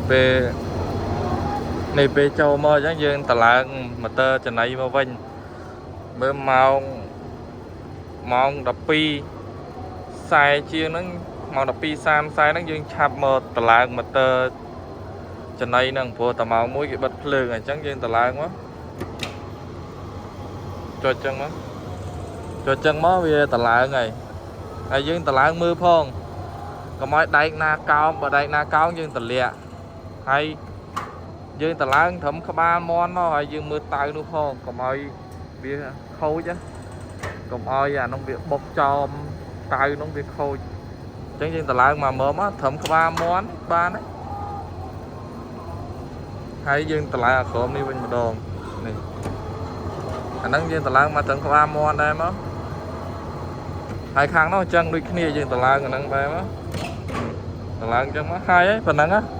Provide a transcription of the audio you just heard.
ពេលនេះពេលចូលមកអញ្ចឹងយើងតឡើងម៉ូទ័រចំណៃមកវិញមើលម៉ោងម៉ោង12 40ជាងហ្នឹងម៉ោង12:30 40ហ្នឹងយើងឆាប់មកតឡើងម៉ូទ័រចំណៃហ្នឹងព្រោះតែម៉ោង1គេបិទភ្លើងអញ្ចឹងយើងតឡើងមកចុចអញ្ចឹងមកចុចអញ្ចឹងមកវាតឡើងហើយហើយយើងតឡើងមើលផងកុំឲ្យដែកណាកោងបើដែកណាកោងយើងតម្លាក់ហើយយើងតឡើងត្រឹមក្បាលមន់មកហើយយើងមើលតៅនោះផងកុំឲ្យវាខូចណាកុំឲ្យអានោះវាបុកចោមតៅនោះវាខូចអញ្ចឹងយើងតឡើងមកមើលមកត្រឹមក្បាលមន់បានហើយហើយយើងតឡើងអាក្រមនេះវិញម្ដងនេះអាហ្នឹងយើងតឡើងមកត្រឹមក្បាលមន់ដែរមកហើយខាងនោះអញ្ចឹងដូចគ្នាយើងតឡើងអាហ្នឹងដែរមកតឡើងអញ្ចឹងមកហើយហើយប៉ុណ្ណឹងណា។